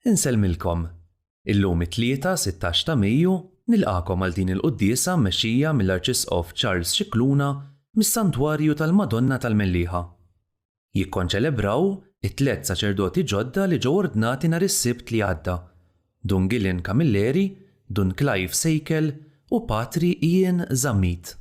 Insellmilkom. Illum it-Tlieta 16 ta' Mejju nilqagħkom għal din il-quddiesa mmexxija mill-Arċisqof Charles Scicluna mis-Santwarju tal-Madonna tal-Mellieħa. Jikkonċelebraw it-tlett saċerdoti ġodda li ġew ordnati nhar is-Sibt li għadda, Dun Gillian Camilleri, Dun Clive Sejkel u Patri Ian Zammit.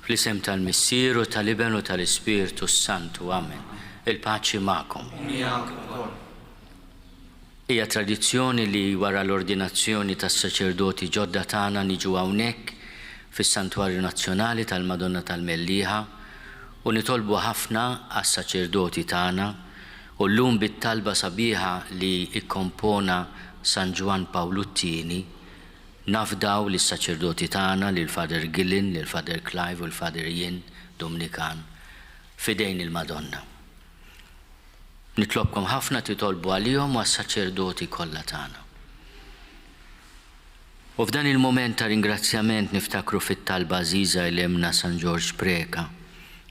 Fl-isem tal-Missier u tal-Iben u tal-Ispirtu s-Santu. Amen. Il-paċi magħkom. U miegħek ukoll. Hija tradizzjoni li wara l-ordinazzjoni tas-saċerdoti ġodda tagħna niġu hawnhekk fis-Santwarju Nazzjonali tal-Madonna tal-Mellieħa u nitolbu ħafna għas-saċerdoti tagħna u llum bit-talba sabiħa li kkompona San Ġwann Pawlu t-Tieni nafdaw lis-saċerdoti tagħna, lil Father Gillen, lil Father Clive u l-Father Ian Dumnikan f'idejn il-Madonna. Nitlobkom ħafna titolbu għalihom u għas-saċerdoti kollha tagħna. U f'dan il-mument ta' ringrazzjament niftakru fit-talba għażiża li għemna San Ġorġ Preca,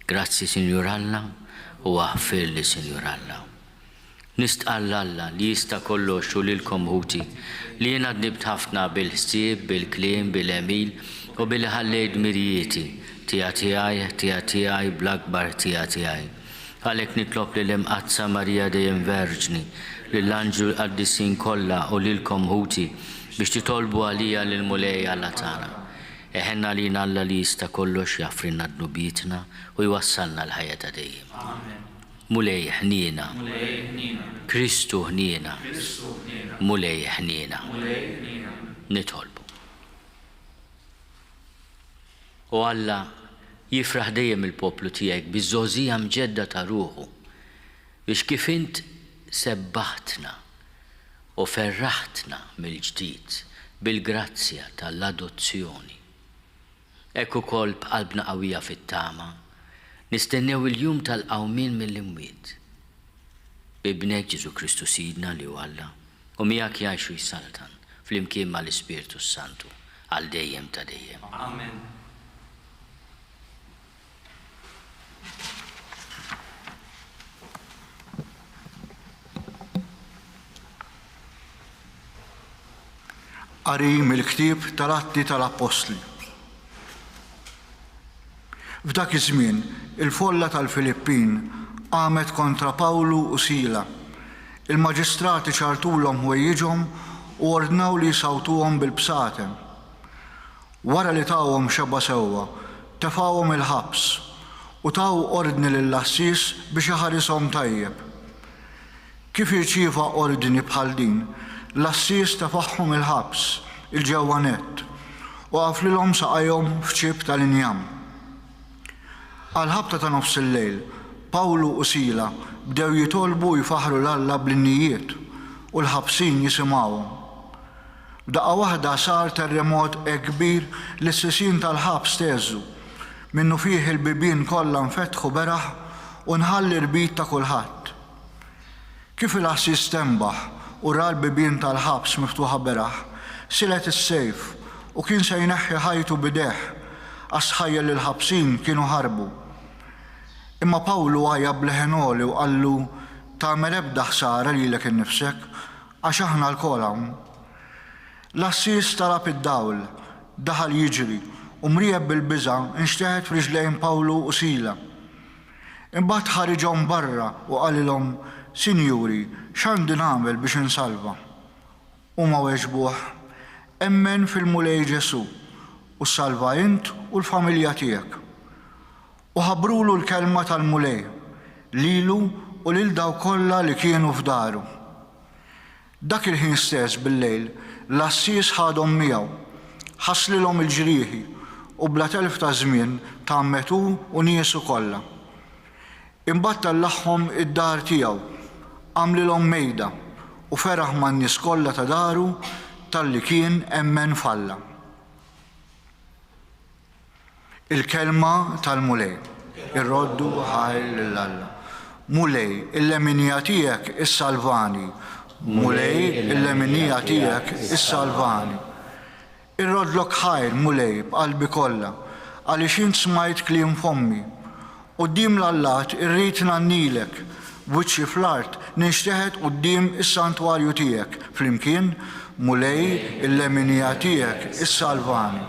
Grazzi Sinjur Alla u aħfirli Sinjur Alla. Nistqarr 'l Alla li jista' kollox u lilkom ħuti, li jiena dnibt ħafna bil-ħsieb, bil-kliem, bil-għemil u billi ħallejt dmirijieti, ħtija tiegħi, ħtija tiegħi, bl-akbar ħtija tiegħi. Għalhekk nitlob lill-Imqaddsa Marija dejjem Verġni, lill-anġli u l-qaddisin kollha u lilkom ħuti biex titolbu għalija lill-Mulej Alla tagħna. Iħenn għalina Alla li jista' kollox jaħfrilna dnubietna u jwassalna għall-ħajja ta' dejjem. Mulej ħniena. Kristu ħniena. Mulej ħniena. Nitolbu. O Alla, jifraħ dejjem il-poplu tiegħek biż-żgħożija mġedda ta' ruħu, biex kif int sebbaħtna u ferraħtna mill-ġdid bil-grazzja ta' l-adozzjoni, hekk ukoll b'qalbna qawwija fit-tama, nistennew il-jum tal-qawmien mill-imwiet. B'Ibnek Ġesù Kristu Sidna li hu Alla, u miegħek jgħix u jsaltan, flimkien ma' l-Ispirtu s-Santu, għal dejjem ta' dejjem. Amen. Qari mill-ktieb tal-Atti tal-Appostli. F'dak iż-żmien, il-folla tal-Filippin qamet kontra Pawlu u Sila. Il-maġistrati ċarrtulhom ħwejjiġhom. u ordnaw li jsawtuhom bil-bsaten. Wara li tawhom xebgħa sewwa, tefgħuhom il-ħabs, u taw ordni lill-għassies biex iħarishom tajjeb. Kif irċieva ordni bħal din, l-għassies tefagħhom il-ħabs, 'il ġewwa nett, u qaflilhom saqajhom f'ċipp tal-injam. Għall-ħabta ta' nofsillejl, Pawlu u Sila bdew jitolbu u jfaħħru 'l Alla bl-innijiet, u l-ħabsin jisimgħuhom. F'daqqa waħda sar terremot hekk kbir li s-sisien tal-ħabs theżżu. Minnufih il-bibien kollha nfetħu beraħ u nħall l-irbit ta' kulħadd. Kif il-għassies stenbaħ u ra l-bibien tal-ħabs miftuħa beraħ, silet is-sejf u kien se jneħħi ħajtu b'idejh għax stħajjel li l-ħabsin kienu ħarbu. Imma Pawlu għajjat b'leħen għoli u qallu, Tagħmel ebda ħsara lilek innifsek, Għax aħna lkoll hawn. L-għassies talab id-dawl, daħal jiġri, u mriegħeb bil-biża' nxteħet f'riġlejn Pawlu u Sila. Imbagħad ħariġhom barra u qalilhom, Sinjuri, x'għandi nagħmel biex insalva? Huma weġbuh, Emmen fil-Mulej Ġesù, u ssalva int u l-familja tiegħek. U ħabbrulu l-kelma tal-Mulej, lilu u lil dawk kollha li kienu f'daru. Dak il-ħin stess bil-lejl, l-għassies ħadhom miegħu, ħaslilhom il-ġrieħi, u bla telf ta' żmien tgħammed hu u niesu kollha. Imbagħad tellagħhom id-dar tiegħu, għamlilhom mejda, u feraħ man-nies kollha ta' daru talli kien emmen f'Alla. Il-Kelma tal-Mulej. Irroddu ħajr lil Alla. Mulej, il-leminija tiegħek issalvani. Mulej, il-leminija tiegħek issalvani. Irroddlok ħajr, Mulej, b'qalbi kollha, għaliex int smajt kliem fommi. Quddiem l-allat irrid ngħannilek, b'wiċċi fl-art ninxteħet quddiem is-santwarju tiegħek, flimkien, Mulej, il-leminija tiegħek issalvani.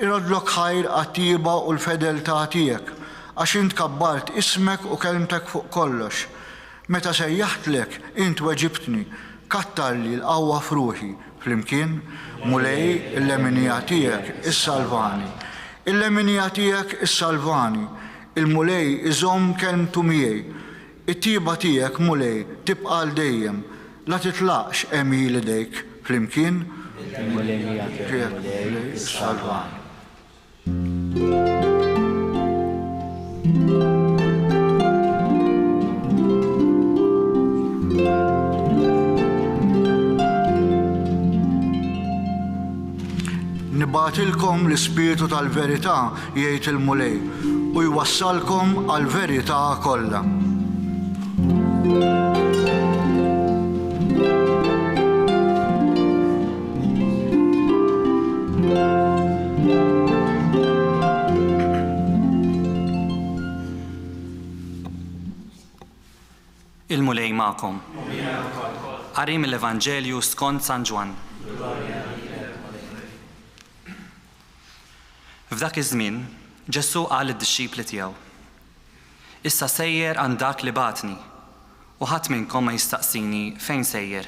Iroddlok ħajr għat-tjieba u l-fedeltà tiegħek, għax int kabbart ismek u kelmtek fuq kollox. Meta sejjaħtlek, int weġibtni, kattarli l-qawwa f'ruħi, flimkien, Mulej, il-leminija tiegħek issalvani. Il-leminija tiegħek issalvani. Il-Mulej iżomm kelmtu miegħi. It-tjieba tiegħek, Mulej, tibqa' għal dejjem. La titlaqx għemil idejk, flimkien, Il-leminija tiegħek, Mulej, issalvani. Nibgħatilkom l-Ispirtu tal-verità, jgħid il-Mulej, u jwassalkom għall-verità kollha. Il-Mulej magħkom. Qari mill-Evanġelju skont San Ġwann. F'dak iż-żmien, Ġesù qal lid-dixxipli tiegħu, Issa sejjer għand dak li bagħatni, u ħadd minnkom ma jistaqsini fejn sejjer.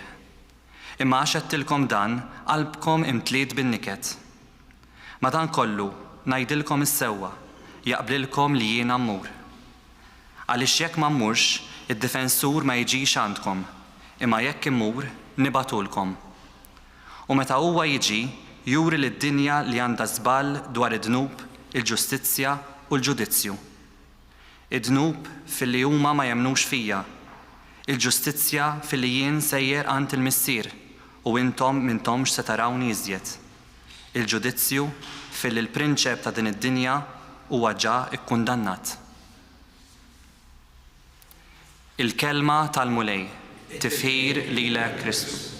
Imma għax għedtilkom dan, qalbkom imtliet bin-niket. Madankollu, ngħidilkom is-sewwa, jaqblilkom li jiena mmur. Għaliex jekk ma mmurx, id-Difensur ma jiġix għandkom, imma jekk immur, nibagħthulkom. U meta huwa jiġi, juri lid-dinja li għandha żball dwar id-dnub, il-ġustizzja u l-ġudizzju. Id-dnub filli huma ma jemmnux fija, il-ġustizzja filli jien sejjer għand il-Missier u intom m'intomx se tarawni iżjed, il-ġudizzju filli l-prinċep ta' din id-dinja huwa ġa kkundannat. Il-Kelma tal-Mulej. Tifħir lilek Kristu.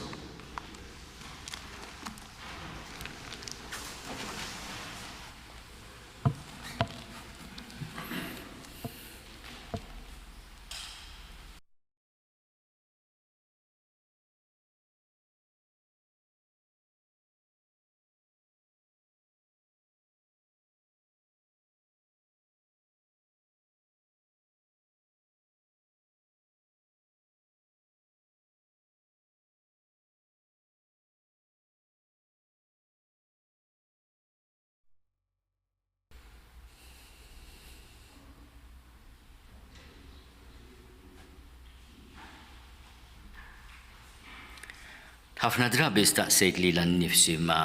Ħafna drabi staqsejt lilha nnifsi ma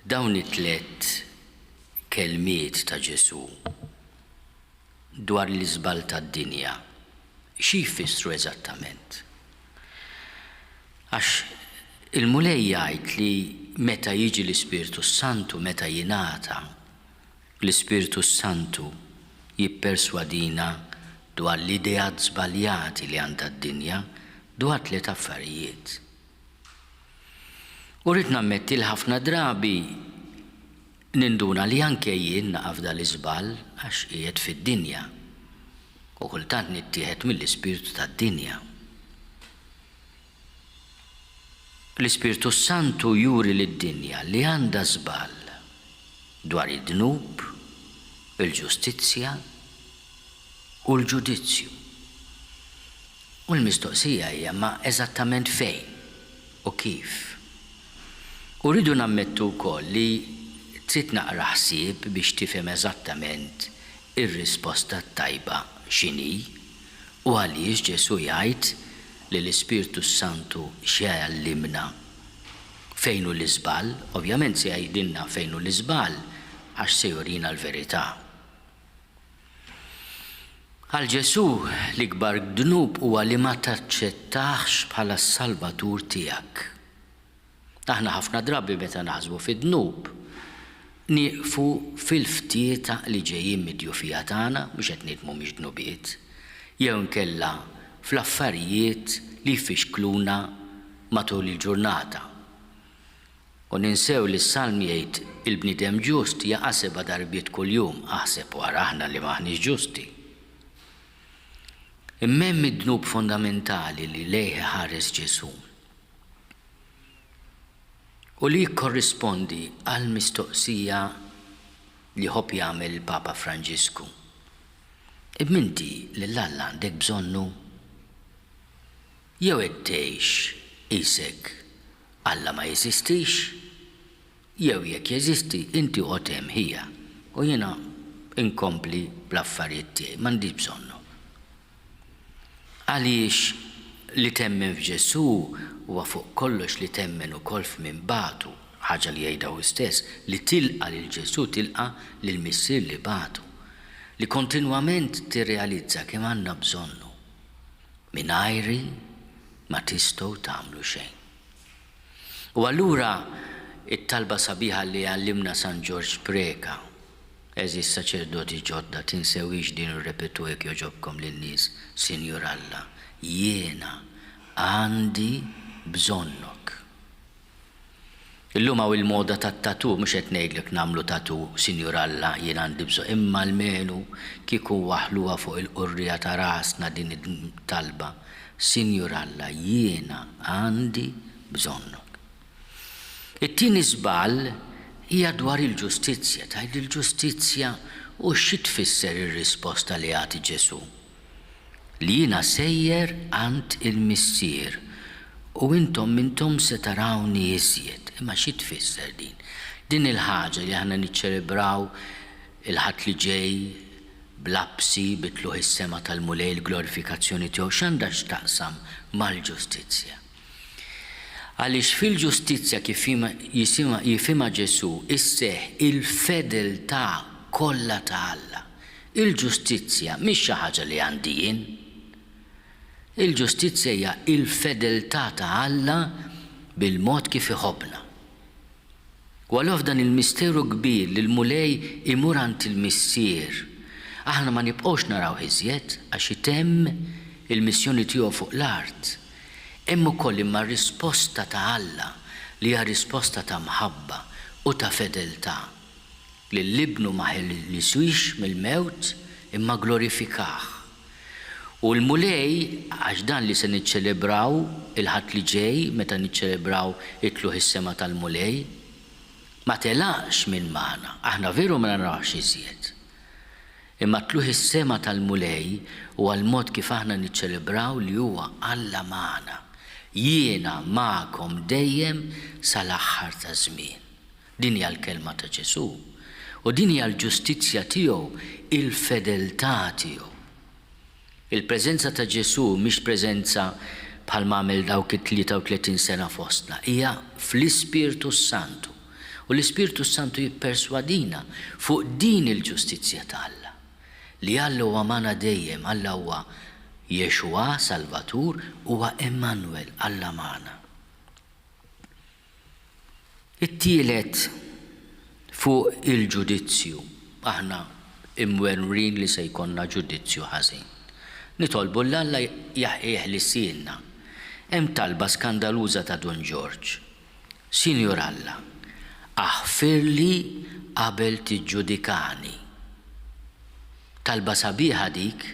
dawn it-tlett kelmiet ta' Ġesù dwar l-iżball tad-dinja xi jfissru eżattament? Għax il-Mulej jgħid li meta jiġi l-Ispirtu s-Santu, meta jingħata, l-Ispirtu s-Santu jipperswadina dwar l-ideat żbaljati li għandha d-dinja dwar tliet affarijiet. U rrid nammetti li ħafna drabi ninduna li anke jien naqa' f'dal-iżball għax qiegħed fid-dinja u kultant nittieħed mill-ispirtu tad-dinja. L-Ispirtu s-Santu juri lid-dinja li għandha żball dwar id-dnub, il-ġustizzja u l-ġudizzju. U l-mistoqsija hija ma eżattament fejn u kif. U rridu nammettu wkoll li trid naqra ħsieb biex tifhem eżattament ir-risposta t-tajba x'inhi u għaliex Ġesù jgħid li l-Ispirtu s-Santu x'jgħallimna fejn hu l-iżball, ovvjament se jgħidilna fejn hu l-iżball għax se jurina l-verità. Għal Ġesù l-ikbar dnub huwa li ma taċċettahx bħala s-Salvatur tiegħek. Aħna ħafna drabi meta naħsbu fid-dnub, nieqfu fil-ftieta li ġejjin mid-djufija tagħna, mhux qed ngħid mhumiex dnubiet, jew inkella fl-affarijiet li jfixkluna matul il-ġurnata. U ninsew li s-Salm jgħid il-bniedem ġust jaqa' seba' darbiet kuljum, aħseb u ara aħna li m'aħniex ġusti. Imma hemm id-dnub fondamentali li lejh iħares Ġesù. U li jikkorrispondi għall-mistoqsija li jħobb jagħmel il-Papa Franġisku, Imma inti lil Alla għandek bżonnu? Jew qed tgħix qisek Alla ma jeżistix? Jew jekk jeżisti, inti oqgħod hemm ħija u jiena nkompli bl-affarijiet tiegħi, m'għandix bżonnu. Għaliex li temmen f'Ġesù huwa fuq kollox li temmen ukoll f'min bagħtu, ħaġa li jgħidha hu stess, li tilqa' lil Ġesù tilqa' lill-Missier li bagħtu, li kontinwament tirrealizza kemm għandna bżonnu. Mingħajri ma tistgħu tagħmlu xejn. U allura t-talba sabiħa li għallimna San Ġorġ Preca, Għeżież saċerdoti ġodda, tinsewhiex din u rrepetuha jekk jogħġobkom lin-nies, Sinjur Alla, jiena għandi bżonnok. Illum hawn il-moda tat-tattoo, mhux qed ngħidlek nagħmlu tattoo, Sinjur Alla, jien għandi bżonn, imma almenu kieku nwaħħluha fuq il-qurriegħa ta' rasna din it-talba, Sinjur Alla, jiena għandi bżonnok. It-tieni żball hija dwar il-ġustizzja. Tgħid il-ġustizzja u xi tfisser ir-risposta li jagħti Ġesù? Li jiena sejjer għand il-Missier u intom m'intom se tarawni iżjed. Imma xi tfisser din? Din il-ħaġa li aħna niċċelebraw il-Ħadd li ġej bl-apsi, bi tlugħ is-sema tal-Mulej, il-glorifikazzjoni tiegħu, x'għandha x'taqsam mal-ġustizzja? Għaliex fil-ġustizzja kif jifhimha Ġesù isseħħ il-fedeltà kollha ta' Alla. Il-ġustizzja mhix xi ħaġa li għandi jien. Il-ġustizzja hija l-fedeltà ta' Alla bil-mod kif iħobbna. U allura f'dan il-misteru kbir li l-Mulej imur għand il-Missier, aħna ma nibqgħux narawh iżjed għax itemm il-missjoni tiegħu fuq l-art. Hemm ukoll imma r-risposta ta' Alla li hija risposta ta' mħabba u ta' fedeltà. Lil Ibnu ma ħeliswix mill-mewt imma gglorifikah. U l-Mulej, għax dan li se niċċelebraw il-Ħadd li ġej meta niċċelebraw it-Tlugħ is-Sema tal-Mulej, ma telaqx minn magħna. Aħna veru ma narawhx iżjed. Imma t-Tlugħ is-Sema tal-Mulej huwa l-mod kif aħna niċċelebraw li huwa Alla magħna. Jiena magħkom dejjem sal-aħħar taż-żmien. Din hija l-kelma ta' Ġesù. U din hija l-ġustizzja tiegħu, il-fedeltà tiegħu. Il-preżenza ta' Ġesù mhix preżenza. bħalma għamel dawk it-33 sena fostna, hija fl-Ispirtu s-Santu. U l-Ispirtu s-Santu jipperswadina fuq din il-ġustizzja ta' Alla. Li Alla huwa magħna dejjem, Alla huwa Yeshua, Salvatur, huwa Emmanuel, Alla magħna. It-tielet, fuq il-ġudizzju. Aħna imwerwrin li se jkollna ġudizzju ħażin. Nitolbu 'l Alla jeħlisielna. Hemm talba skandaluża ta' Dun Ġorġ. Sinjur Alla, aħfirli qabel tiġġudikani. Talba sabiħa dik,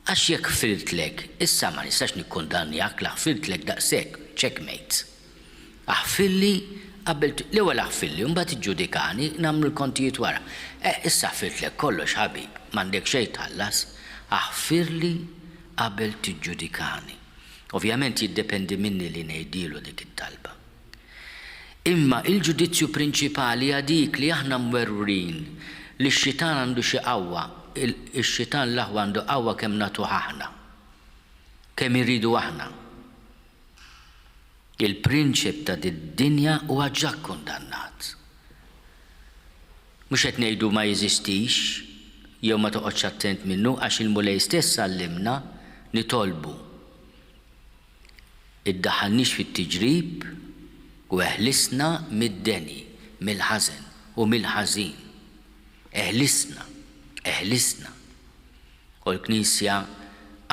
għax jekk ħfirtlek, issa ma nistax nikkundanjak la ħfirtlek daqshekk, checkmate. Aħfirli qabel, l-ewwel aħfirli u mbagħad iġġudikani, nagħmlu l-kontijiet wara. Eh, issa ħfirtlek kollox ħabib, m'għandek xejn tħallas. Aħfirli qabel tiġġudikani. Ovvjament jiddependi minni li ngħidhielu dik it-talba. Imma il-ġudizzju prinċipali hija dik li aħna mwerwrin li x-xitan għandu xi qawwa, ix-xitan l-aħwa għandu qawwa kemm nagħtuh aħna, kemm irridu aħna. Il-prinċep ta' did-dinja huwa ġa kkundannat. Mhux qed ngħidu ma jeżistix jew ma toqgħodx attent minnu għax il-Mulej stess għallimna nitolbu. Iddaħħalniex fit-tiġrib u eħlisna mid-deni, mill-ħażen u mill-ħażin. Eħlisna, eħlisna. U l-Knisja,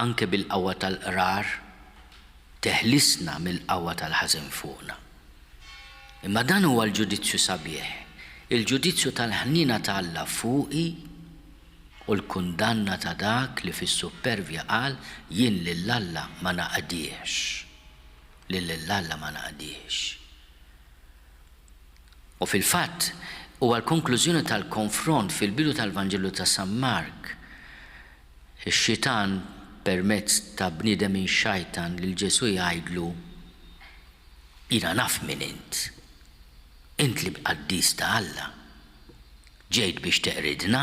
anke bil-qawwa tal-qrar, teħlisna mill-qawwa tal-ħażen fuqna. Imma dan huwa l-ġudizzju sabiħ, il-ġudizzju tal-ħniena ta' Alla fuqi u l-kundanna ta' dak li fis-suppervja qal, Jien lil Alla ma naqdihx. Lil Alla ma naqdihx. U fil-fatt, huwa l-konklużjoni tal-konfront fil-bidu tal-Vanġelu ta' San Mark. Ix-xitan permezz ta' bniedem imxajtan lil Ġesù jgħidlu, Jiena naf min int. Int l-qaddis ta' Alla. Ġejt biex teqridna?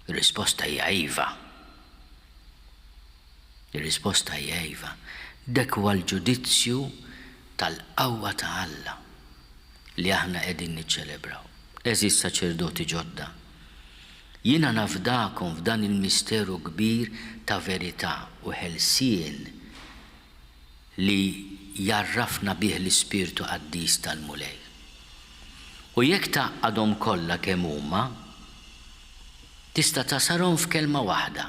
Ir-risposta hija iva. Ir-risposta hija iva. Dak huwa l-ġudizzju tal-qawwa ta' Alla li aħna qegħdin niċċelebraw. Għeżież saċerdoti ġodda, jiena nafdakom f'dan il-misteru kbir ta' verità u ħelsien li jgħarrafna bih l-Ispirtu Qaddis tal-Mulej. U jekk tgħaqqadhom kollha kemm huma, tista' tagħsarhom f'kelma waħda,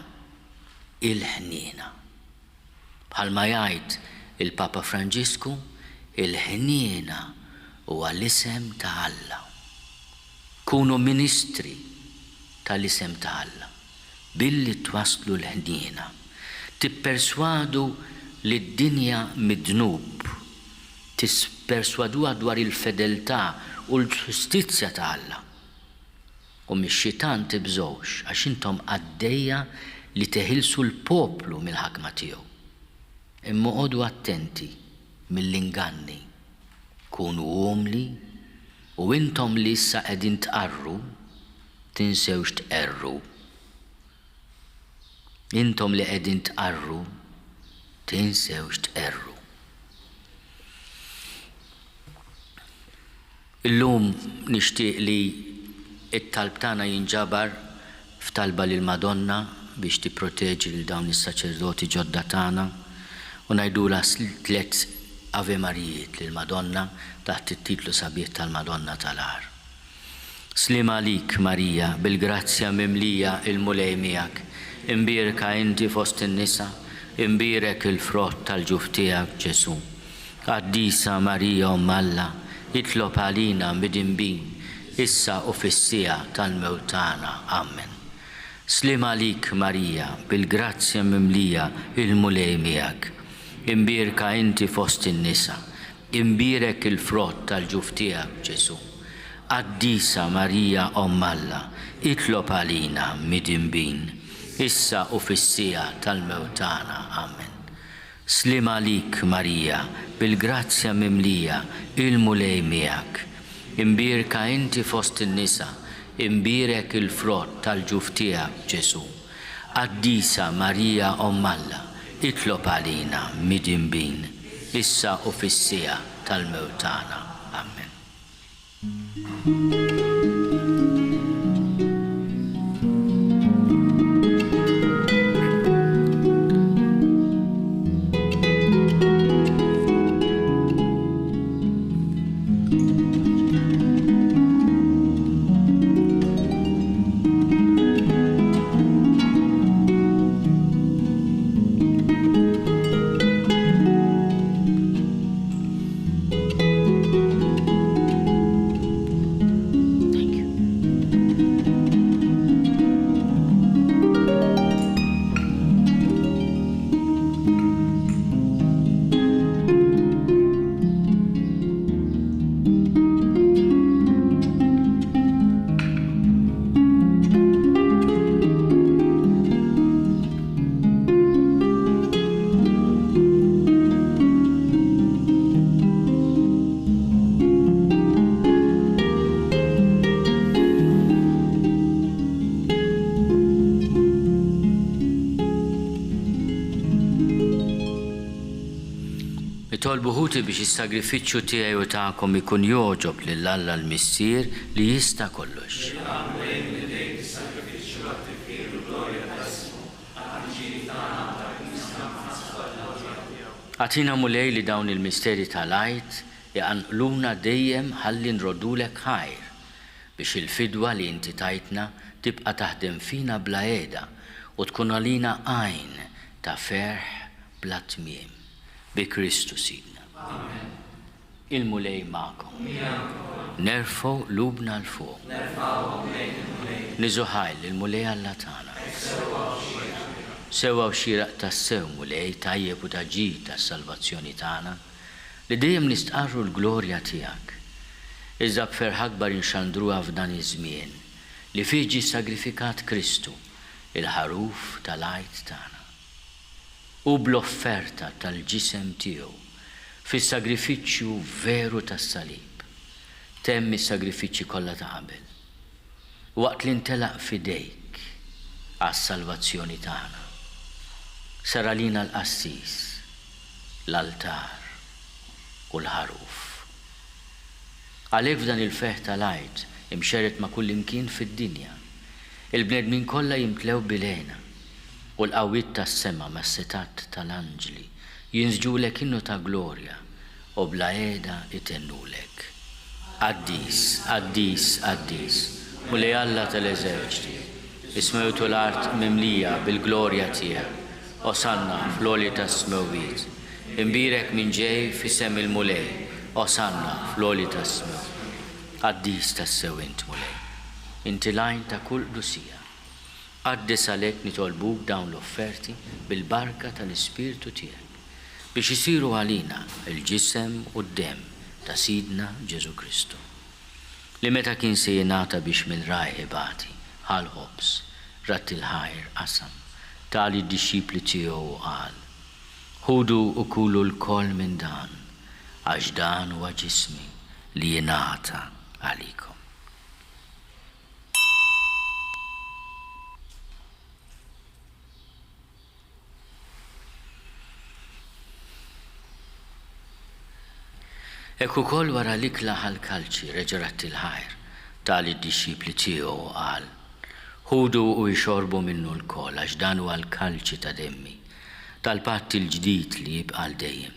il-ħniena. Bħalma jgħid il-Papa Franġisku, il-ħniena huwa l-isem ta' Alla. Kunu ministri tal-isem ta' Alla. Billi twasslu l-ħniena, tipperswadu lid-dinja mid-dnub, tisperswaduha dwar il-fedeltà u l-ġustizzja ta' Alla. U mix-xitan tibżgħux, għax intom qaddejja li teħilsu l-poplu mill-ħakma tiegħu. Imma oqogħdu attenti mill-inganni, kunu umli, u intom li issa qegħdin tqarru, Tinsewx tqerru. Intom li qegħdin tqarru, tinsewx tqerru. Illum nixtieq li t-talb tagħna jinġabar f'talba lill-Madonna biex tipproteġi lil dawn is-saċerdoti ġodda tagħna u ngħidulha tlett Ave Marijiet lill-Madonna taħt it-titlu sabiħ tal-Madonna tal-Għar. Sliem għalik, Marija, bil-grazzja mimlija il-Mulej miegħek, imbierka inti fost in-nisa, imbierek il-frott tal-ġuf tiegħek, Ġesù. Qaddisa Marija Omm Alla, itlob għalina midinbin, issa u fis-siegħa tal-mewt tagħna. Amen. Sliem għalik, Marija, bil-grazzja mimlija il-Mulej miegħek, imbierka inti fost in-nisa, Imbierek il-frott tal-ġuf tiegħek, Ġesù. Qaddisa Marija Omm Alla, itlob għalina midinbin, issa u fis-siegħa tal-mewt tagħna. Amen. Sliem għalik, Marija, bil-grazzja mimlija, il-Mulej miegħek. Imbierka inti fost in-nisa, imbierek il-frott tal-ġuf tiegħek, Ġesù. Qaddisa Marija Omm Alla, Itlob għalina midinbin, issa u fis-siegħa tal-mewt tagħna. Ammen. Thank you. Nitolbu ħuti biex is-sagrifiċċju tiegħi u tagħkom ikun jogħġob lil Alla l-Missier li jista' kollox. Agħtina Mulej li dawn il-misteri tal-Għid iqanqluna dejjem ħalli nroddulek ħajr, biex il-fidwa li inti tajtna tibqa' taħdem fina bla heda u tkun għalina għajn ta' ferħ bla tmiem. Bi Kristu Sidna. Amen. Il-Mulej magħkom. Miegħek ukoll. Nerfgħu qlubna 'l fuq. Nerfgħuhom lejn il-Mulej. Niżu ħajr lill-Mulej Alla tagħna. Hekk sewwa u xieraq. Sewwa u xieraq tassew, Mulej, tajjeb u ta' ġid għas-salvazzjoni tagħna, li dejjem nistqarru l-glorja tiegħek. Iżda b'ferħ akbar inxandruha f'dan iż-żmien, li fih ġie ssagrifikat Kristu, il-Ħaruf tal-Għid tagħna. Hu bl-offerta tal-ġisem tiegħu fis-sagrifiċċju veru tas-salib, temm is-sagrifiċċji kollha ta' qabel, waqt li ntelaq f'idejk għas-salvazzjoni tagħna. Sar għalina l-qassis, l-altar u l-ħaruf. Għalhekk f'dan il-ferħ tal-Għid imxerred ma' kullimkien fid-dinja, il-bnedmin kollha jimtlew bil-hena, u l-qawwiet tas-sema mas-setgħat tal-anġli jinsġulek innu ta' glorja u bla heda jtennulek, Qaddis, qaddis, qaddis, Mulej Alla tal-eżerċti, is-smewwiet u l-art mimlija bil-glorja tiegħek. Osanna fl-għoli tas-smewwiet. Imbierek min ġej f'isem il-Mulej, Osanna fl-għoli tas-smewwiet. Qaddis tassew int, Mulej. Inti l-għajn ta' kull qdusija. Qaddes għalhekk nitolbuk dawn l-offerti bil-barka tal-Ispirtu tiegħek, biex isiru għalina l-ġisem u d-demm ta' Sidna Ġesù Kristu, li meta kien se jingħata biex minn rajh ibati, ħa l-ħobż, radd il-ħajr, qasam, ta lid-dixxipli tiegħu u qal, Ħudu u kulu lkoll minn dan, għax dan huwa ġismi li jingħata għalikom. Hekk ukoll wara l-ikla ħa l-kalċi, reġa' radd il-ħajr, ta lid-dixxipli tiegħu u qal, Ħudu u ixorbu minnu lkoll, għax dan huwa l-kalċi ta' demmi, tal-patt il-ġdid li jibqa' għal dejjem.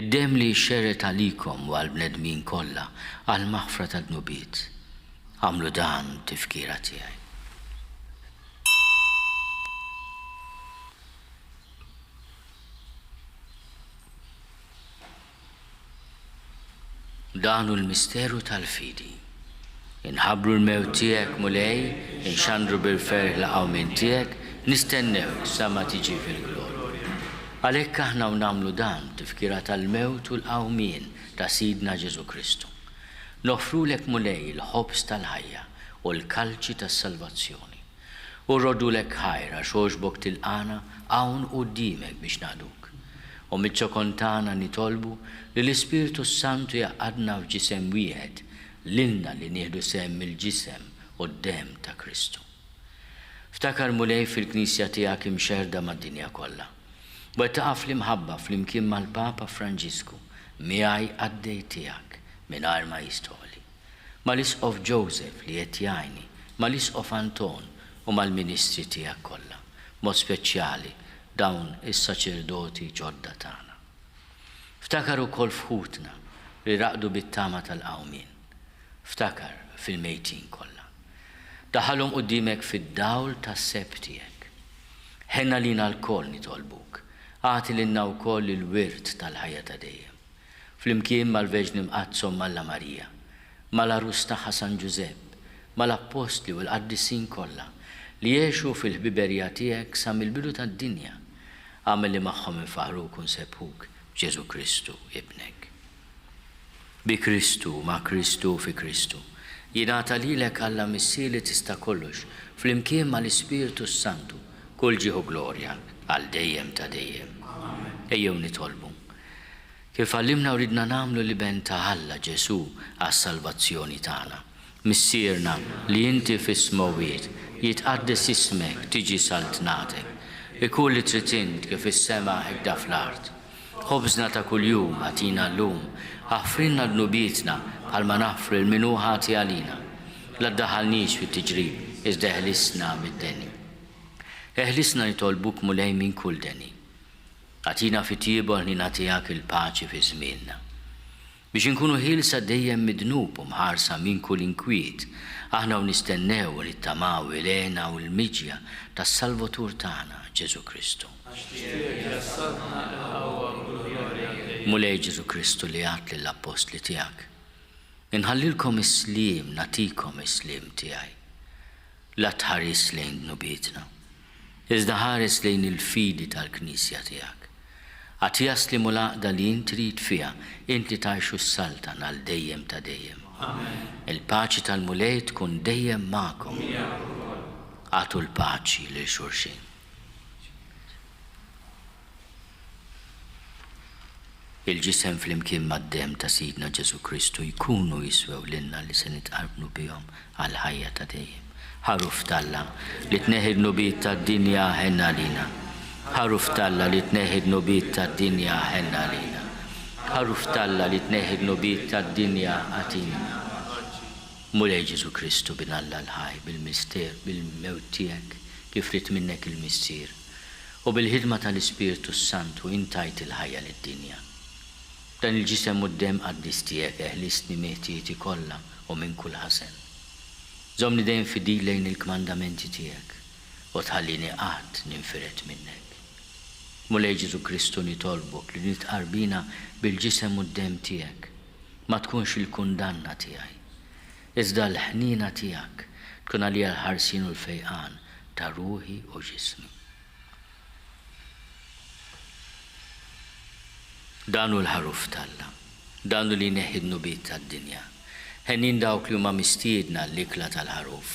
Id-demm li jixxerred għalikom u għall-bnedmin kollha għall-maħfra tad-dnubiet. Agħmlu dan b'tifkira tiegħi. Dan hu l-misteru tal-fidi. Inħabbru l-mewt tiegħek, Mulej, inxandru bil-ferħ l-qawmien tiegħek, nistennewk sa ma tiġi fil-glorja. Għalhekk aħna u nagħmlu dan b'tifkira tal-mewt u l-qawmien ta' Sidna Ġesù Kristu. Noffrulek, Mulej, il-ħobż tal-ħajja u l-kalċi tas-salvazzjoni. U rroddulek ħajr għax għoġbok tilqagħna hawn quddiemek biex naqduk. U miċ-ċokon tagħna nitolbu li l-Ispirtu s-Santu jgħaqqadna f'ġisem wieħed lilna li nieħdu sehem mill-ġisem u d-demm ta' Kristu. Ftakar Mulej fil-Knisja tiegħek imxerrda mad-dinja kollha. Wettaqha fl-imħabba flimkien mal-Papa Franġisku, miegħi qaddej tiegħek, mingħajr ma jistħoqli. Mal-Isqof Joseph li qed jgħinni, mal-Isqof Anton u mal-ministri tiegħek kollha, b'mod speċjali dawn is-saċerdoti ġodda tagħna. Ftakar ukoll f'ħutna li raqdu bit-tama tal-qawmien. Ftakar fil-mejtin kollha. Daħħalhom quddiemek fid-dawl tas-sebħ tiegħek. Ħenn għalina lkoll nitolbuk, agħti lilna wkoll il-wirt tal-ħajja ta' dejjem. Flimkien mal-Verġni Mqaddsa Omm Alla Marija, mal-Għarus tagħha San Ġużepp, mal-Appostli u l-qaddisin kollha, li għexu fil-ħbiberija tiegħek sa mill-bidu tad-dinja, agħmel li magħhom infaħħruk u nsebbħuk b'Ġesù Kristu, Ibnek. Bi Kristu, ma' Kristu u fi Kristu, jingħata lilek Alla Missier li tista' kollox, flimkien mal-Ispirtu s-Santu, kull ġieħ u glorja, għal dejjem ta' dejjem. Amen. Ejjew nitolbu. Kif għallimna u ridna nagħmlu l-Iben ta' Alla, Ġesù, għas-salvazzjoni tagħna. Missierna, li inti fis-smewwiet, jitqaddes ismek, tiġi saltnatek. Ikun li trid int, kif fis-sema hekda fl-art. Ħobżna ta' kuljum agħtina llum. Aħfrilna dnubietna, bħalma naħfru lil min hu ħati għalina. La ddaħħalniex fit-tiġrib, iżda eħlisna mid-deni. Eħlisna nitolbuk, Mulej, minn kull deni. Agħtina fit-tjieba u l-ħniena tiegħek il-paċi fi żmienna. Biex inkunu ħielsa dejjem mid-dnub u mħarsa minn kull inkwiet, aħna u nistennew u nittamaw il-hena u l-miġja tas-Salvatur tagħna, Ġesù Kristu. Għax tiegħek hija s-saltna, il-qawwa u l-glorja għal dejjem. Mulej Ġesù Kristu li għedt lill-appostli tiegħek, Inħallilkom is-sliem, nagħtikom is-sliem tiegħi. La tħarisx lejn dnubietna, iżda ħares lejn il-fidi tal-Knisja tiegħek. Agħtiha s-sliem u l-għaqda li int trid fiha, int li tgħix u ssaltan għal dejjem ta' dejjem. Amen. Il-paċi tal-Mulej tkun dejjem magħkom. U miegħek ukoll. Agħtu l-paċi lil xulxin. Il-ġisem flimkien mad-demm ta' Sidna Ġesù Kristu jkunu jiswew lilna li se nitqarbnu bihom għall-ħajja ta' dejjem. Ħaruf t'Alla, li tneħħi d-dnubiet tad-dinja, ħenn għalina. Ħaruf t'Alla, li tneħħi d-dnubiet tad-dinja, ħenn għalina. Ħaruf t'Alla, li tneħħi d-dnubiet tad-dinja, agħtina. Mulej Ġesù Kristu, Bin Alla l-ħaj, bil-mister, bil-mewt tiegħek, kif ried minnek il-Missier, U bil-ħidma tal-Ispirtu s-Santu int tajt il-ħajja lid-dinja. B'dan il-Ġisem u d-Demm qaddis tiegħek eħlisni mill-ħtieti kollha u minn kull ħażen. Żommni dejjem fidil lejn il-kmandamenti tiegħek u tħallini qatt ninfired minnek. Mulej Ġesù Kristu nitolbok li din it-tqarbina bil-Ġisem u d-Demm tiegħek ma tkunx il-kundanna tiegħi, iżda l-ħniena tiegħek tkun għalija l-ħarsien u l-fejqan ta' ruħi u ġismi. Dan hu l-Ħaruf t'Alla. Dan hu li jneħħi d-dnubiet tad-dinja. Henjin dawk li huma mistiedna għall-ikla tal-Ħaruf.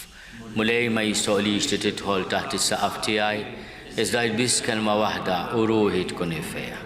Mulej, ma jistoqlix li tidħol taħt is-saqaf tiegħi, iżda għid biss kelma waħda u ruħi tkun imfejqa.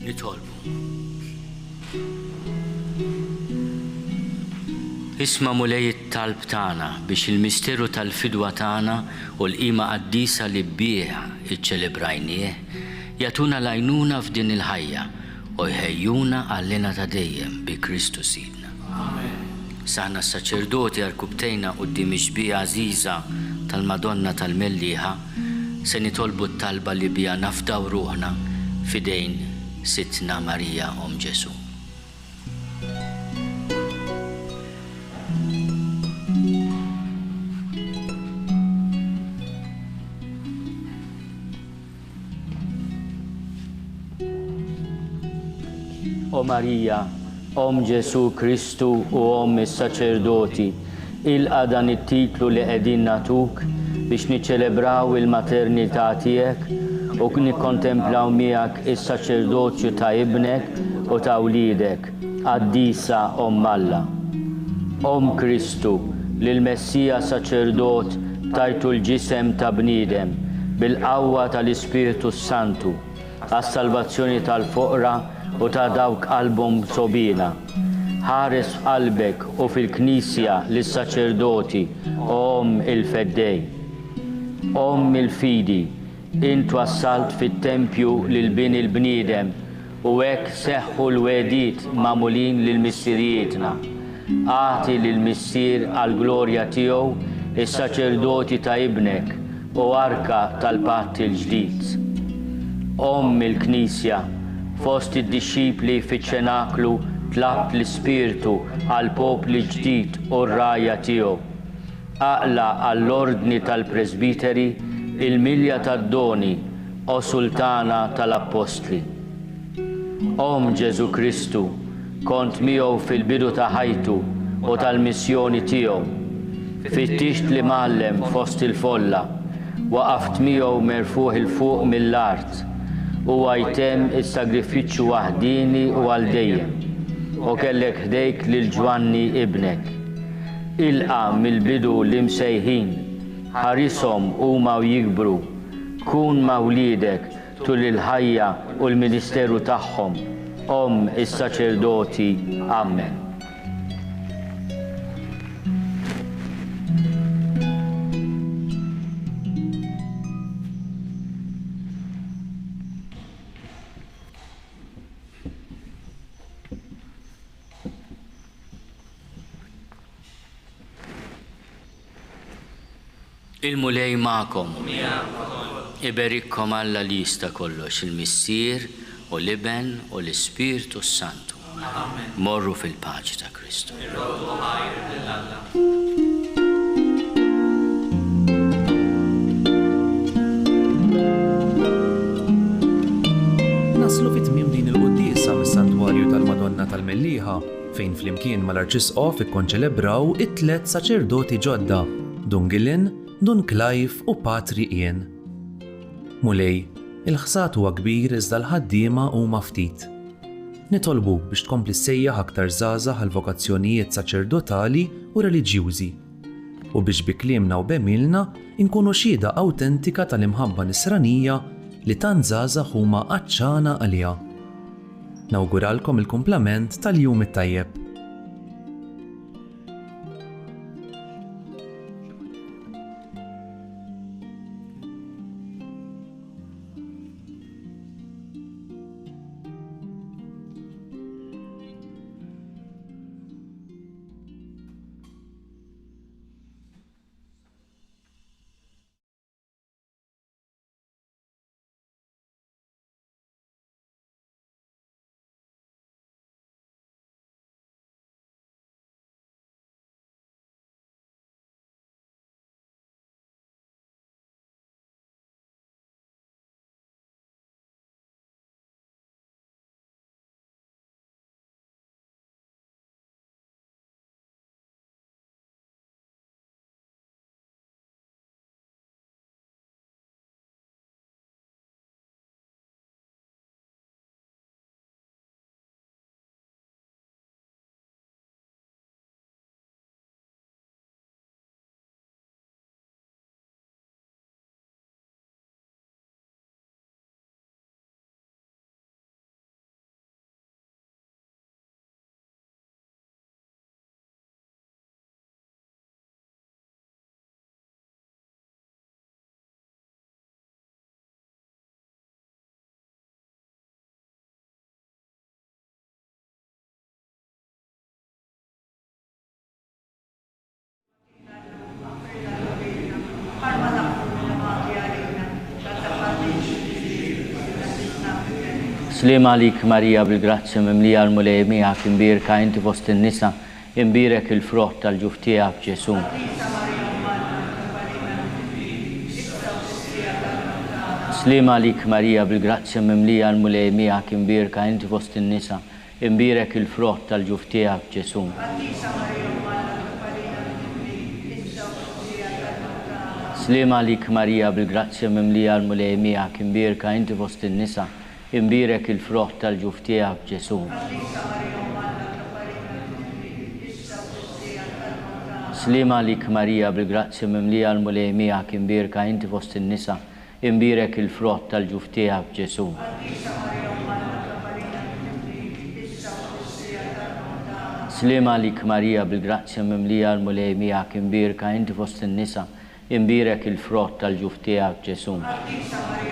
Nitolbu. Isma' Mulej it-talb tagħna biex il-misteru tal-fidwa tagħna u l-qima qaddisa li bih iċċelebrajnieh jagħtuna l-għajnuna f'din il-ħajja u jħejjuna għall-hena ta' dejjem bi Kristu Sidna. Amen. Saħna s-saċerdoti għarkupptejna quddiem ix-xbieha għażiża tal-Madonna tal-Mellieħa, se nitolbu t-talba li biha nafdaw ruħna f'idejn Sidtna Marija Omm Ġesù. O Marija, Omm Ġesù Kristu u Omm is-saċerdoti, ilqa' dan it-titlu li qegħdin nagħtuk biex niċċelebraw il-maternità tiegħek u nikkontemplaw miegħek is-saċerdozju ta' Ibnek u ta' wliedek, Qaddisa Omm Alla. Omm Kristu, lill-Messija Saċerdot tajtu l-ġisem ta' bniedem bil-qawwa tal-Ispirtu s-Santu għas-salvazzjoni tal-foqra u ta' dawk qalbhom sogħbiena. Ħares f'qalbek u fil-Knisja lis-saċerdoti, o Omm il-Feddej. Omm il-fidi, int wassalt fit-tempju lil Bin il-bniedem U hekk seħħu l-wegħdiet magħmulin lil missirijietna. Agħti lill-Missier għall-glorja tiegħu s-saċerdoti ta' Ibnek, o arka tal-patt il-ġdid. Omm il-Knisja, fost id-dixxipli fiċ-ċenaklu tlabt l-Ispirtu għall-popli ġdid u r-rgħajja tiegħu. Aqla' għall-ordni tal-presbiteri il-milja tad-doni, O Sultana tal-Appostli. Omm Ġesù Kristu, kont miegħu fil-bidu ta' ħajtu u tal-missjoni tiegħu. Fittixt l-Imgħallem fost il-folla, waqaft miegħu merfugħ 'il fuq mill-art. Huwa jtemm is-sagrifiċċju waħdieni u għal dejjem, u kellek ħdejk lil Ġwanni ibnek. Ilqa' mill-bidu l-imsejħin, ħarishom huma u jikbru, kun ma' wliedek tul il-ħajja u l-ministeru tagħhom, Omm is-saċerdoti. Ammen. Il-Mulej magħkom. Iberikkom Alla li jista' kollox, il-Missier u l-Iben u l-Ispirtu s-Santu. Morru fil-paċi ta' Kristu. Naslu fi tmiem din il-quddiesa mis-Santwarju tal-Madonna tal-Mellieħa. fejn flimkien mal-Arċisqof ikkonċelebraw it-tlett saċerdoti ġodda, Dun Gillen, Dun Clive u Patri Ian. Mulej, il-ħsad huwa kbir iżda l-ħaddiema huma ftit. Nitolbuk biex tkompli ssejjaħ aktar żgħażagħ għal vokazzjonijiet saċerdotali u reliġjużi, u biex bi kliemna u b'għemilna nkunu xhieda awtentika tal-imħabba nisranija li tant żgħażagħ huma għatxana għaliha. Nawguralkom il-kumplament tal-jum it-tajjeb. Sliem għalik Marija bil-grazzja mimlija l-Mulej miegħek imbierka inti fost in-nisa, imbierek il-frott tal-ġuf tiegħek Ġesù. Qaddisa Marija Omm Alla itlob għalina l-midinbin, issa u fis-siegħa tal-mewt tagħna. Ammen. Sliem għalik Marija bil-grazzja mimlija l-Mulej miegħek imbierka inti fost in-nisa, imbierek il-frott tal-ġuf tiegħek Ġesù. Qaddisa Marija Omm Alla itlob għalina l-midinbin, issa u fis-siegħa tal-mewt tagħna. Ammen. Sliem għalik Marija bil-grazzja mimlija l-Mulej miegħek imbierka inti fost in-nisa, imbierek il-frott tal-ġuf tiegħek Ġesù. Qaddisa Marija Omm Alla itlob għalina l-midinbin, issa u fis-siegħa tal-mewt tagħna. Ammen. Sliem għalik Marija bil-grazzja mimlija l-Mulej miegħek imbierka inti fost in-nisa, imbierek il-frott tal-ġuf tiegħek Ġesù. Qaddisa Marija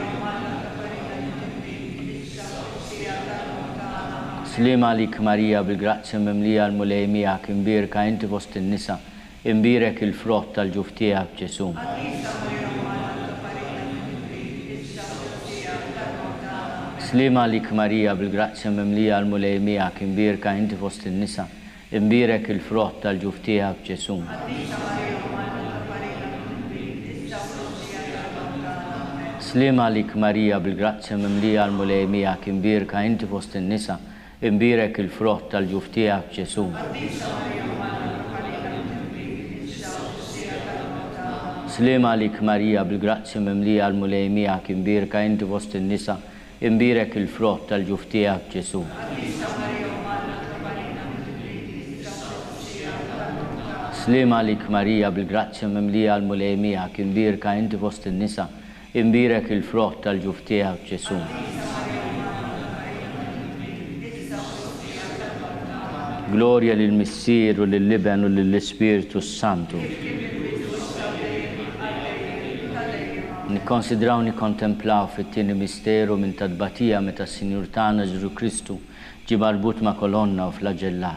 Omm Alla itlob għalina l-midinbin, issa u fis-siegħa tal-mewt tagħna. Ammen. Sliem għalik Marija bil-grazzja mimlija l-Mulej miegħek imbierka inti fost in-nisa, imbierek il-frott tal-ġuf tiegħek Ġesù. Qaddisa Marija Omm Alla itlob għalina l-midinbin, issa u fis-siegħa tal-mewt tagħna. Ammen. Sliem għalik Marija bil-grazzja mimlija l-Mulej miegħek imbierka inti fost in-nisa, imbierek il-frott tal-ġuf tiegħek Ġesù. Qaddisa Marija Omm Alla itlob għalina l-midinbin, issa u fis-siegħa tal-mewt tagħna. Ammen. Sliem għalik Marija bil-grazzja mimlija l-Mulej miegħek imbierka inti fost in-nisa, imbierek il-frott tal-ġuf tiegħek Ġesù. Qaddisa Marija Omm Alla itlob għalina l-midinbin, issa u fis-siegħa tal-mewt tagħna. Ammen. Sliem għalik Marija bil-grazzja mimlija l-Mulej miegħek imbierka inti fost in-nisa, imbierek il-frott tal-ġuf tiegħek Ġesù. Qaddisa Marija Omm Alla itlob għalina l-midinbin, issa u fis-siegħa tal-mewt tagħna. Ammen. Sliem għalik Marija bil-grazzja mimlija l-Mulej miegħek imbierka inti fost in-nisa, imbierek il-frott tal-ġuf tiegħek Ġesù. Qaddisa Marija Omm Alla itlob għalina l-midinbin, issa u fis-siegħa tal-mewt tagħna. Ammen. Sliem għalik Marija bil-grazzja mimlija l-Mulej miegħek imbierka inti fost in-nisa, imbierek il-frott tal-ġuf tiegħek Ġesù. Qaddisa Marija Omm Alla itlob għalina l-midinbin, issa u fis-siegħa tal-mewt tagħna. Ammen. Glorja lill-Missier u lill-Iben u lill-Ispirtu s-Santu. Kif kien mill-bidu, issa u dejjem, għal dejjem ta' dejjem. Ammen. Nikkonsidraw nikkontemplaw fit-tieni misteru minn ta' tbatija meta s-Sinjur tagħna Ġesù Kristu ġie marbut ma' kolonna u flaġellat.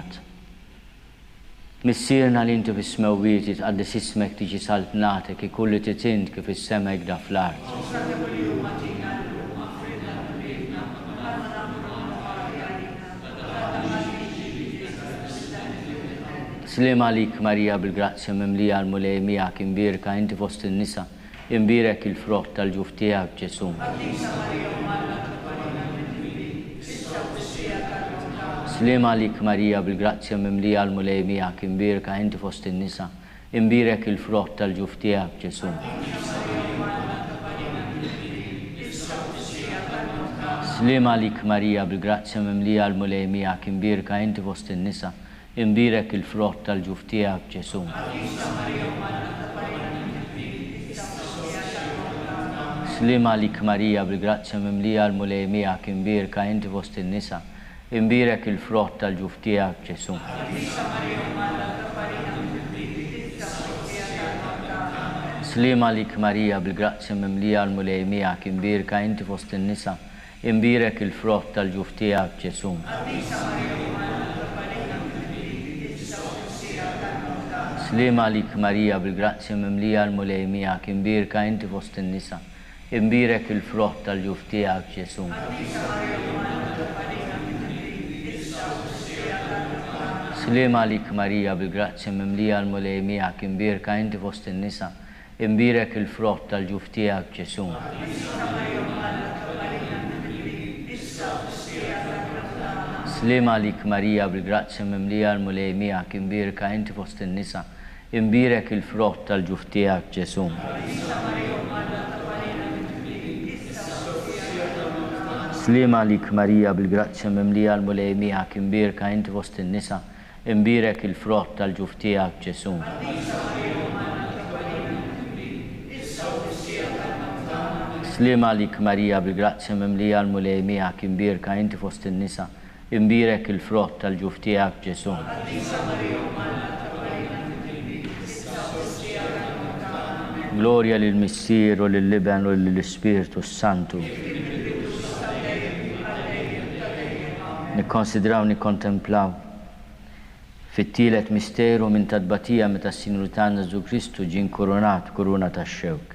Missierna li inti fis-smewwiet jitqaddes ismek tiġi saltnatek ikun li trid int kif is-sema hekk fl-art. Ħobżna ta' kuljum agħtina llum, aħfrilna dnubietna, bħalma naħfru aħna ħati għalina, u la tdaħħalniex f'tixbih iżda eħlisna mill-ħerq. Sliem għalik Marija bil-grazzja mimlija l-Mulej miegħek imbierka inti fost in-nisa, imbierek il-frott tal-ġuf tiegħek Ġesù. Qaddisa Marija Omm Alla itlob għalina l-midinbin, issa u fis-siegħa tal-mewt tagħna. Ammen. Sliem għalik Marija bil-grazzja mimlija l-Mulej miegħek imbierka inti fost in-nisa, imbierek il-frott tal-ġuf tiegħek Ġesù. Qaddisa Marija Omm Alla itlob għalina l-midinbin, issa u fis-siegħa tal-mewt tagħna. Ammen. Sliem għalik Marija bil-grazzja mimlija l-Mulej miegħek imbierka inti fost in-nisa, imbierek il-frott tal-ġuf tiegħek Ġesù. Qaddisa Marija Omm Alla itlob għalina l-midinbin, issa u fis-siegħa tal-mewt tagħna. Ammen. Sliem għalik Marija bil-grazzja mimlija l-Mulej miegħek imbierka inti fost in-nisa, imbierek il-frott tal-ġuf tiegħek Ġesù. Qaddisa Marija Omm Alla itlob għalina l-midinbin, issa u fis-siegħa tal-mewt tagħna. Ammen. Sliem għalik Marija bil-grazzja mimlija l-Mulej miegħek imbierka inti fost in-nisa, imbierek il-frott tal-ġuf tiegħek Ġesù. Qaddisa Marija Omm Alla itlob għalina l-midinbin, issa u fis-siegħa tal-mewt tagħna. Ammen. Sliem għalik Marija bil-grazzja mimlija l-Mulej miegħek imbierka inti fost in-nisa, imbierek il-frott tal-ġuf tiegħek Ġesù. Qaddisa Marija Omm Alla itlob għalina l-midinbin, issa u fis-siegħa tal-mewt tagħna. Ammen. Sliem għalik Marija bil-grazzja mimlija l-Mulej miegħek imbierka inti fost in-nisa, imbierek il-frott tal-ġuf tiegħek Ġesù. Qaddisa Marija Omm Alla itlob għalina l-midinbin, issa u fis-siegħa tal-mewt tagħna. Ammen. Sliem għalik Marija bil-grazzja mimlija l-Mulej miegħek imbierka inti fost in-nisa, imbierek il-frott tal-ġuf tiegħek Ġesù. Qaddisa Marija Omm Alla itlob għalina l-midinbin, issa u fis-siegħa tal-mewt tagħna. Ammen. Sliem għalik Marija bil-grazzja mimlija l-Mulej miegħek imbierka inti fost in-nisa, imbierek il-frott tal-ġuf tiegħek Ġesù. Qaddisa Marija Omm Alla itlob għalina l-midinbin, issa u fis-siegħa tal-mewt tagħna. Ammen. Sliem għalik Marija bil-grazzja mimlija l-Mulej miegħek imbierka inti fost in-nisa, imbierek il-frott tal-ġuf tiegħek Ġesù. Qaddisa Marija Omm Alla itlob għalina l-midinbin, issa u fis-siegħa tal-mewt tagħna. Ammen. Glorja lill-Missier u lill-Iben u lill-Ispirtu s-Santu. Kif kien mill-bidu, issa u dejjem, għal dejjem ta' dejjem. Ammen. Nikkonsidraw nikkontemplaw fit-tielet misteru minn ta' tbatija meta s-Sinjur tagħna Ġesù Kristu ġie nkurunat kuruna tax-xewk.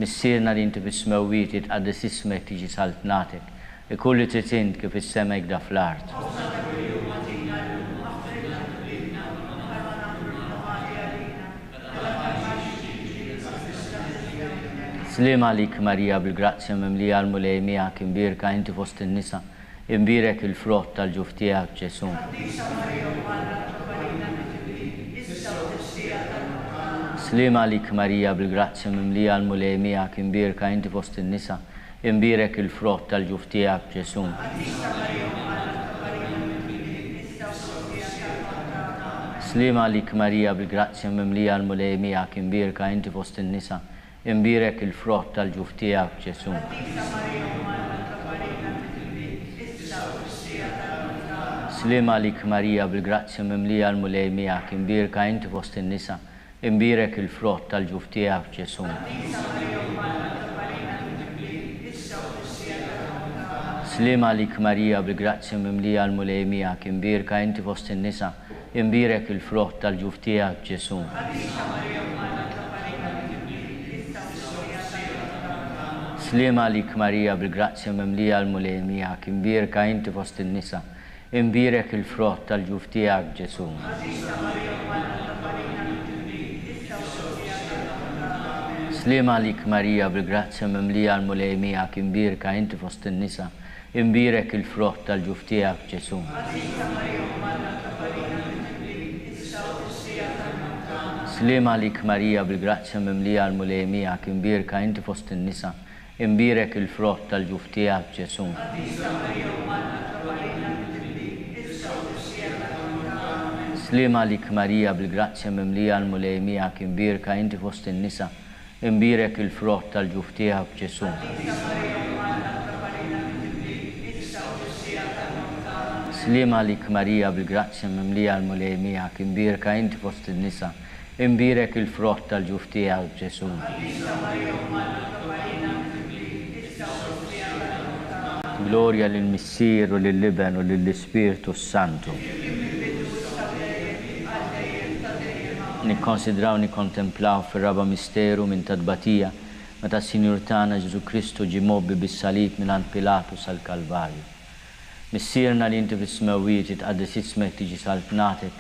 Missierna li inti fis-smewwiet jitqaddes ismek tiġi saltnatek, Ikun li trid int kif fis-sema hekda fl-art. Ħobżna ta' kuljum agħtina llum, aħfrilna dnubietna, bħalma naħfru lil ħati għalina, u la taqax f'tiġrib, iżda ħlisna mill-ħażin. Sliem għalik Marija bil-grazzja mimlija l-Mulej miegħek imbierka inti fost in-nisa, imbierek il-frott tal-ġuf tiegħek Ġesù. Qaddisa Marija Omm Alla itlob għalina midinbin, issa u fis-siegħa tal-mewt tagħna. Sliem għalik Marija bil-grazzja mimlija l-Mulej miegħek imbierka inti fost in-nisa, Imbierek il-frott tal-ġuf tiegħek, Ġesù. Qaddisa Marija Omm Alla itlob għalina midinbin, issa u fis-siegħa tal-mewt tagħna. Amen. Sliem għalik Marija bil-grazzja mimlija l-Mulej miegħek imbierka inti fost in-nisa, imbierek il-frott tal-ġuf tiegħek, Ġesù. Qaddisa Marija Omm Alla itlob għalina midinbin, issa u fis-siegħa tal-mewt tagħna. Sliem għalik Marija bil-grazzja mimlija l-Mulej miegħek imbierka inti fost in-nisa, Imbierek il-frott tal-ġuf tiegħek, Ġesù. Qaddisa Marija Omm Alla itlob għalina midinbin, issa u fis-siegħa tal-mewt tagħna. Sliem għalik Marija bil-grazzja mimlija l-Mulej miegħek, imbierka inti fost in-nisa, imbierek il-frott tal-ġuf tiegħek, Ġesù. Qaddisa Marija Omm Alla itlob għalina midinbin, issa u fis-siegħa tal-mewt tagħna. Sliem għalik Marija bil-grazzja mimlija l-Mulej miegħek, imbierka inti fost in-nisa, Imbierek il-frott tal-ġuf tiegħek, Ġesù. Qaddisa Marija Omm Alla itlob għalina midinbin, issa u fis-siegħa tal-mewt tagħna. Amen. Sliem għalik Marija bil-grazzja mimlija l-Mulej miegħek imbierka inti fost in-nisa, imbierek il-frott tal-ġuf tiegħek, Ġesù. Qaddisa Marija Omm Alla itlob għalina midinbin, issa u fis-siegħa tal-mewt tagħna. Sliem għalik Marija bil-grazzja mimlija l-Mulej miegħek imbierka inti fost in-nisa, Imbierek il-frott tal-ġuf tiegħek, Ġesù. Qaddisa Marija Omm Alla itlob għalina midinbin, issa u fis-siegħa tal-mewt tagħna. Amen. Sliem għalik Marija bil-grazzja mimlija l-Mulej miegħek imbierka inti fost in-nisa, imbierek il-frott tal-ġuf tiegħek, Ġesù. Qaddisa Marija Omm Alla itlob għalina midinbin, issa u fis-siegħa tal-mewt tagħna. Amen. Sliem għalik Marija bil-grazzja mimlija l-Mulej miegħek imbierka inti fost in-nisa, Imbierek il-frott tal-ġuf tiegħek, Ġesù. Qaddisa Marija Omm Alla itlob għalina midinbin, issa u fis-siegħa tal-mewt tagħna. Amen. Glorja lill-Missier u lill-Iben u lill-Ispirtu s-Santu. Kif kien mill-bidu, issa u dejjem, għal dejjem ta' dejjem. Amen. Nikkonsidraw nikkontemplaw fir-raba' misteru minn ta' tbatija, meta s-Sinjur tagħna Ġesù Kristu ġie mgħobbi bis-salib mingħand Pilatu sal-Kalvarju. Missierna li inti fis-smewwiet, jitqaddes ismek, tiġi saltnatek,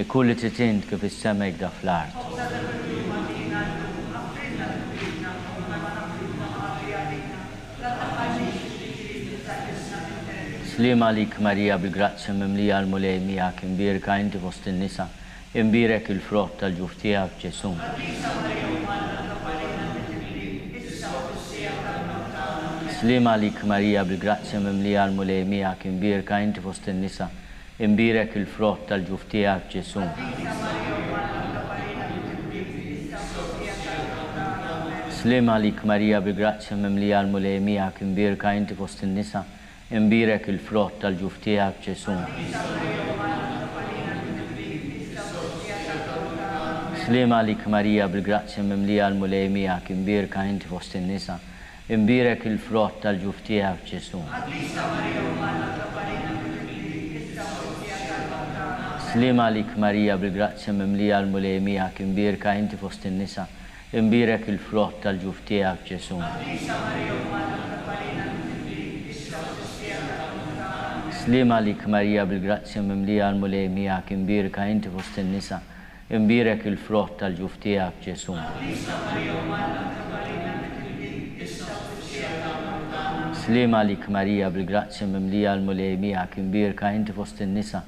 ikun li trid int kif fis-sema hekk da fl-art. Ħobżna ta' kuljum agħtina llum, aħfrilna dnubietna, bħalma naħfru aħna ħati għalina, la tdaħħalniex fit-tiġrib iżda ħlisna mill-ħerri. Sliem għalik Marija bil-grazzja mimlija l-Mulej miegħek imbierka inti fost in-nisa, imbierek il-frott tal-ġuf tiegħek Ġesù. Qaddisa Marija Omm Alla itlob għalina midinbin, issa u fis-siegħa tal-mewt tagħna. Amen. Sliem għalik Marija bil-grazzja mimlija l-Mulej miegħek imbierka inti fost in-nisa, imbierek il-frott tal-ġuf tiegħek Ġesù. Qaddisa Marija Omm Alla itlob għalina midinbin, issa u fis-siegħa tal-mewt tagħna. Amen. Sliem għalik Marija bil-grazzja mimlija l-Mulej miegħek imbierka inti fost in-nisa, Imbierek il-frott tal-ġuf tiegħek, Ġesù. Qaddisa Marija Omm Alla itlob għalina midinbin, issa u fis-siegħa tal-mewt tagħna. Amen. Sliem għalik Marija bil-grazzja mimlija l-Mulej miegħek, imbierka inti fost in-nisa, imbierek il-frott tal-ġuf tiegħek, Ġesù. Qaddisa Marija Omm Alla itlob għalina midinbin, issa u fis-siegħa tal-mewt tagħna. Amen. Sliem għalik Marija bil-grazzja mimlija l-Mulej miegħek, imbierka inti fost in-nisa, Imbierek il-frott tal-ġuf tiegħek, Ġesù. Qaddisa Marija Omm Alla itlob għalina midinbin, issa u fis-siegħa tal-mewt tagħna. Amen. Sliem għalik Marija bil-grazzja mimlija l-Mulej miegħek, imbierka inti fost in-nisa,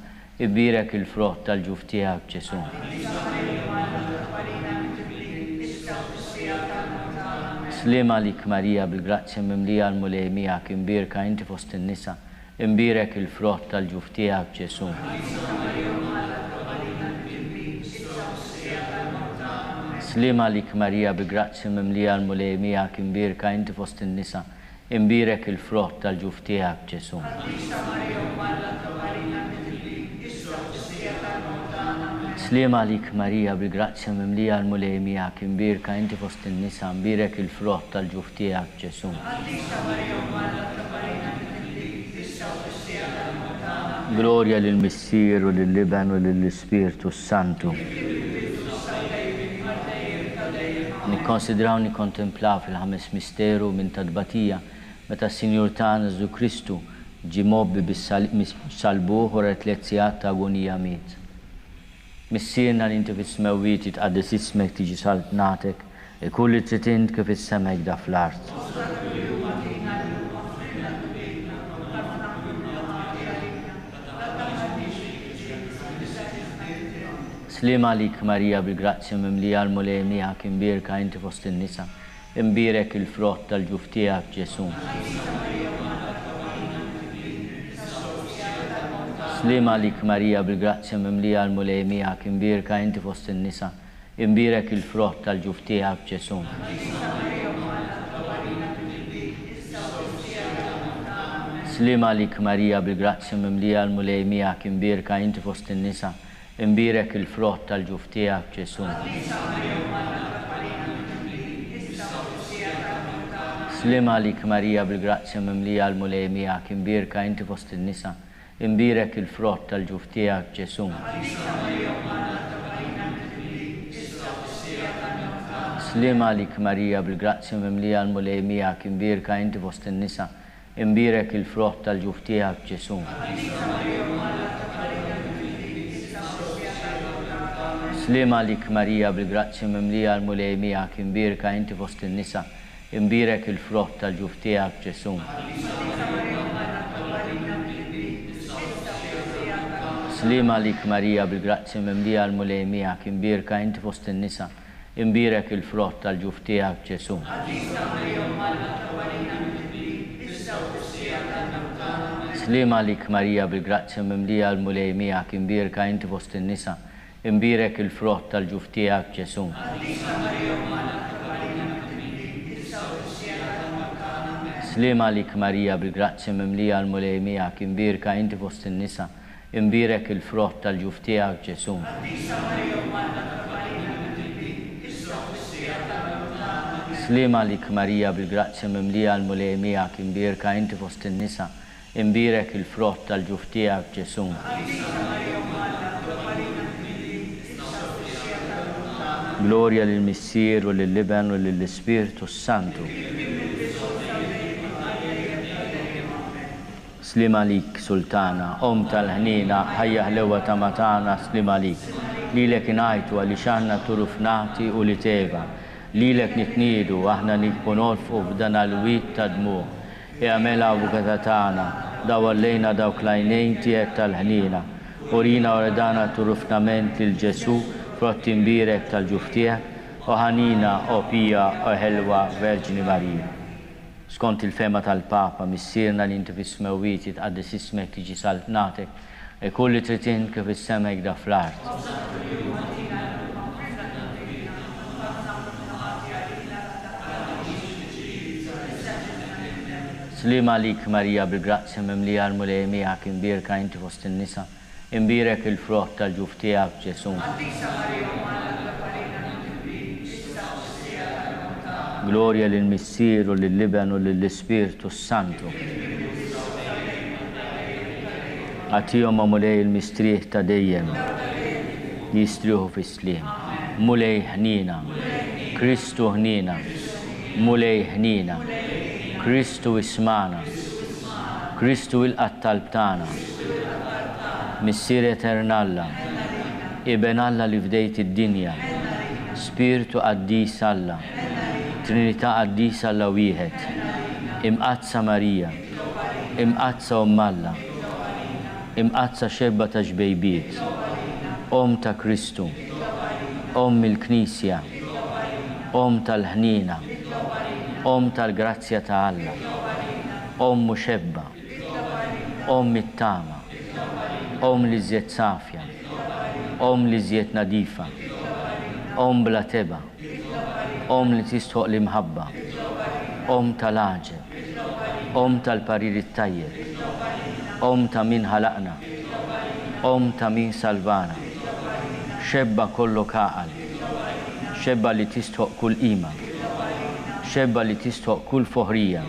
imbierek il-frott tal-ġuf tiegħek, Ġesù. Qaddisa Marija Omm Alla itlob għalina midinbin, issa u fis-siegħa tal-mewt tagħna. Amen. Sliem għalik Marija bil-grazzja mimlija l-Mulej miegħek, imbierka inti fost in-nisa, Ibierek il-frott tal-ġuf tiegħek, Ġesù. Qaddisa Marija Omm Alla itlob għalina midinbin, issa u fis-siegħa tal-mewt tagħna. Amen. Sliem għalik Marija bil-grazzja mimlija l-Mulej miegħek, imbierka inti fost in-nisa, imbierek il-frott tal-ġuf tiegħek, Ġesù. Qaddisa Marija Omm Alla itlob għalina midinbin, issa u fis-siegħa tal-mewt tagħna. Amen. Sliem għalik Marija bi grazzja mimlija l-Mulej miegħek, imbierka inti fost in-nisa, imbierek il-frott tal-ġuf tiegħek, Ġesù. Qaddisa Marija Omm Alla itlob għalina midinbin, issa u fis-siegħa tal-mewt tagħna. Amen. Sliem għalik Marija bil-grazzja mimlija l-Mulej miegħek, imbierka inti fost in-nisa, imbierek il-frott tal-ġuf tiegħek, Ġesù. Qaddisa Marija Omm Alla itlob għalina midinbin, issa u fis-siegħa tal-mewt tagħna. Amen. Glorja lill-Missier u lill-Iben u lill-Ispirtu s-Santu. Kif kien mill-bidu, issa u dejjem, għal dejjem ta' dejjem. Amen. Nikkonsidraw nikkontemplaw fil-ħames misteru minn ta' tbatija, meta s-Sinjur tagħna Ġesù Kristu ġie mgħobbi bis-salib salbuh wara tlett sigħat ta' agonija miet. Missierna li inti fis-smewwiet jitqaddes ismek tiġi saltnatek, ikun li trid int kif fis-sema hekk fl-art. Sliem għalik Marija bil-grazzja mimlija l-Mulej miegħek imbierka inti fost in-nisa, imbierek il-frott tal-ġuf tiegħek Ġesù. Sliem għalik Marija bil-grazzja mimlija l-Mulej miegħek imbierka inti fost in-nisa, imbierek il-frott tal-ġuf tiegħek Ġesù. Sliem għalik Marija bil-grazzja mimlija l-Mulej miegħek imbierka inti fost in-nisa, imbierek il-frott tal-ġuf tiegħek Ġesù. Sliem għalik Marija bil-grazzja mimlija l-Mulej miegħek imbierka inti fost in-nisa, imbierek il-frott tal-ġuf tiegħek Ġesù. Sliem għalik Marija bil-grazzja mimlija l-Mulej miegħek imbierka inti fost in-nisa, imbierek il-frott tal-ġuf tiegħek Ġesù. Sliem għalik Marija bil-grazzja mimlija l-Mulej miegħek imbierka inti fost in-nisa, imbierek il-frott tal-ġuf tiegħek Ġesù. Sliem għalik Marija bil-grazzja mimlija l-Mulej miegħek imbierka inti fost in-nisa, imbierek il-frott tal-ġuf tiegħek Ġesù. Sliem għalik Marija bil-grazzja mimlija l-Mulej miegħek imbierka inti fost in-nisa, imbierek il-frott tal-ġuf tiegħek Ġesù. Sliem għalik Marija bil-grazzja mimlija l-Mulej miegħek imbierka inti fost in-nisa, imbierek il-frott tal-ġuf tiegħek Ġesù. Sliem għalik Marija bil-grazzja mimlija l-Mulej miegħek imbierka inti fost in-nisa, imbierek il-frott tal-ġuf tiegħek Ġesù. Glorja lill-Missier u lill-Iben u lill-Ispirtu s-Santu. Sliem għalik, Sultana, Omm tal-ħniena, ħajja ħlewwa ta' matana, sliem għalik. Lilek ingħajtu għaliex aħna turufnati u li teva. Lilek nitniedu, aħna nibku nolfqu f'dan għal-wied ta' dmugħ. Ea mela avukata tagħna, dawwar lejna dawk l-għajnejn tiegħek tal-ħniena. Urina wara dana turufnament lil Ġesù, frott imbierek tal-ġuf tiegħek, o ħanina, o pija, o ħelwa Verġni Marija. Skont il-fehma tal-Papa, Missierna li inti fis-smewwiet jitqaddes ismek tiġi saltnatek, ikun li trid int kif fis-sema hekk fl-art. Sliem għalik Marija bil-grazzja mimlija l-Mulej miegħek imbierka inti fost in-nisa, imbierek il-frott tal-ġuf tiegħek Ġesù. Glorja lill-Missier u lill-Iben u lill-Ispirtu s-Santu. Agħtihom o Mulej il-mistrieħ ta' dejjem. Jistrieħu fis-sliem. Mulej ħniena. Kristu ħniena. Mulej ħniena. Kristu ismagħna. Kristu ilqa' t-talb tagħna. Missier etern Alla, Iben Alla li fdejt id-dinja, Spirtu qaddis Alla, Trinità qaddisa Alla wieħed, Imqaddsa Marija, Imqaddsa Omm Alla, Imqaddsa xebba ta' xbejbiet, Omm ta' Kristu, Omm il-Knisja, Omm tal-ħniena, Omm tal-grazzja ta' Alla, Omm u xebba, Omm it-tama, Omm l-iżjed safja, Omm l-iżjed nadifa, Omm bla tebgħa, Omm li tistħoq l-imħabba, Omm tal-għaġeb, Omm tal-parir it-tajjeb, Omm ta' min ħalaqna, Omm ta' min salvana, xebba kollok għaqal, xebba li tistħoq kull qima, xebba li tistħoq kull foħrija,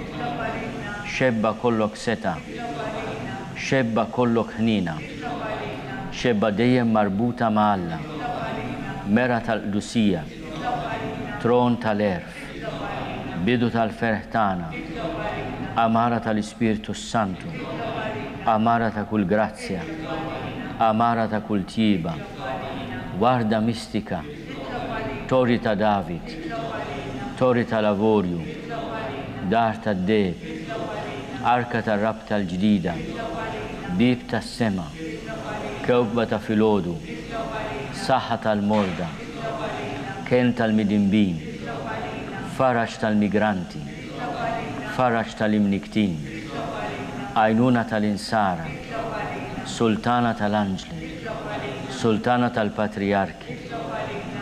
xebba kollok setgħa, xebba kollok ħniena, xebba dejjem marbuta ma' Alla, mera tal-qdusija, tron tal-għerf, bidu tal-ferħ tagħna, Għamara tal-Ispirtu s-Santu, Għamara ta' kull grazzja, Għamara ta' kull tjieba, Warda mistika, Torri ta' David, Torri tal-avorju, Dar tad-deheb, Arka tar-rabta l-ġdida, Bieb tas-sema, Kewkba ta' filgħodu, Saħħa tal-morda, Kenn tal-midinbin, Faraġ tal-migranti, Faraġ tal-imnikktin, Għajnuna tal-insara, Sultana tal-anġli, Sultana tal-patrijarki,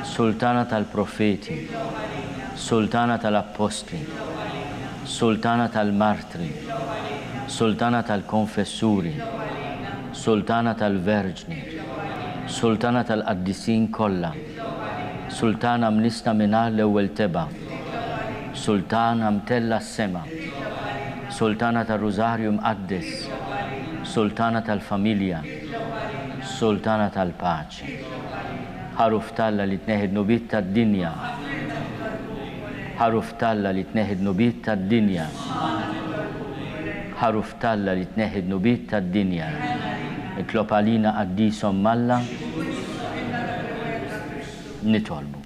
Sultana tal-profeti, Sultana tal-appostli, Sultana tal-martri, Sultana tal-konfessuri, Sultana tal-verġni, Sultana tal-qaddisin kollha, Sultana mnissna mingħajr l-ewwel tebgħa, Sultana mtellgħa s-sema, Sultana tar-Rużarju Mqaddes, Sultana tal-familja, Sultana tal-paċi. Ħaruf t'Alla li tneħħi d-dnubiet tad-dinja. Ħaruf t'Alla li tneħħi d-dnubiet tad-dinja. Ħaruf t'Alla li tneħħi d-dnubiet tad-dinja. Itlob għalina Qaddis Omm Alla. Nitolbu.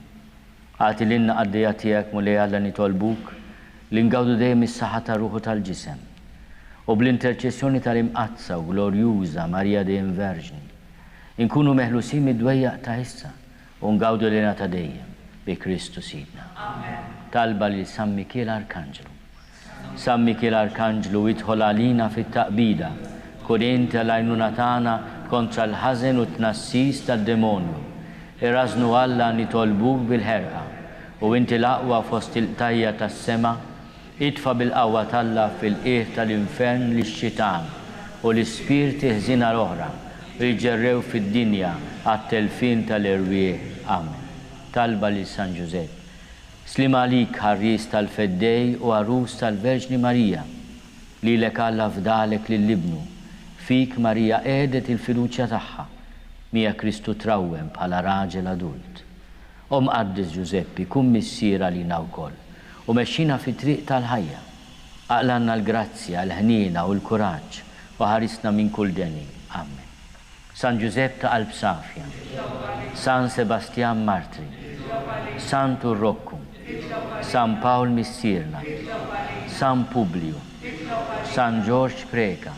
Agħti lilna qaddejja tiegħek, Mulej Alla nitolbuk, li ngawdu dejjem is-saħħa tar-ruħ u tal-ġisem, u bl-interċessjoni tal-Imqaddsa u Glorjuża Marija dejjem Verġni, inkunu meħlusin mid-dwejjaq ta' issa u ngawdu l-hena ta' dejjem, bi Kristu Sidna. Talba lil San Mikiel Arkanġlu. San Mikiel Arkanġlu idħol għalina fit-taqbida, kun int l-għajnuna tagħna kontra l-ħażen u t-tnassis tad-demonju. Irażżnu Alla nitolbuk bil-ħerqa, u inti l-aqwa fost il-qtajja' tas-sema, itfa' bil-qawwa t'Alla fil-qiegħ tal-infern lix-xitan u l-ispirti ħżiena l-oħra u jiġġerrew fid-dinja għat-telfien tal-erwieħ. Amen. Talba lil San Ġużepp. Sliem għalik, ħarries tal-Feddej u għarus tal-Verġni Marija. Lilek Alla fdalek lil Ibnu. Fik Marija qiegħdet il-fiduċja tagħha. Miegħek Kristu trawwem bħala raġel adult. O Mqaddes Ġużeppi, kun missier għalina wkoll, u mexxina fit-triq tal-ħajja. Aqlgħalna l-grazzja, l-ħniena u l-kuraġġ, u ħarisna minn kull deni. Amen. San Ġużepp ta' qalb safja. San Sebastjan Martri. Santu Rokku. San Pawl Missierna. San Publiju. San Ġorġ Preca.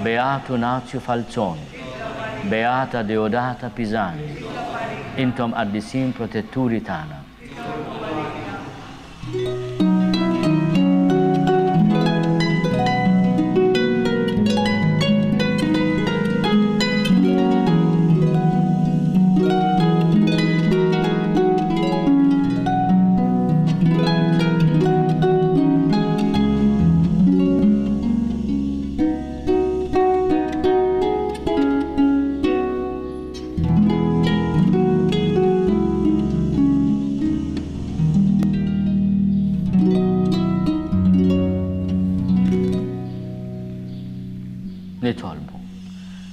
Beatu Nazju Falzon. Beata Deodata Pisani. Intom qaddisin protetturi tagħna. Nitolbu.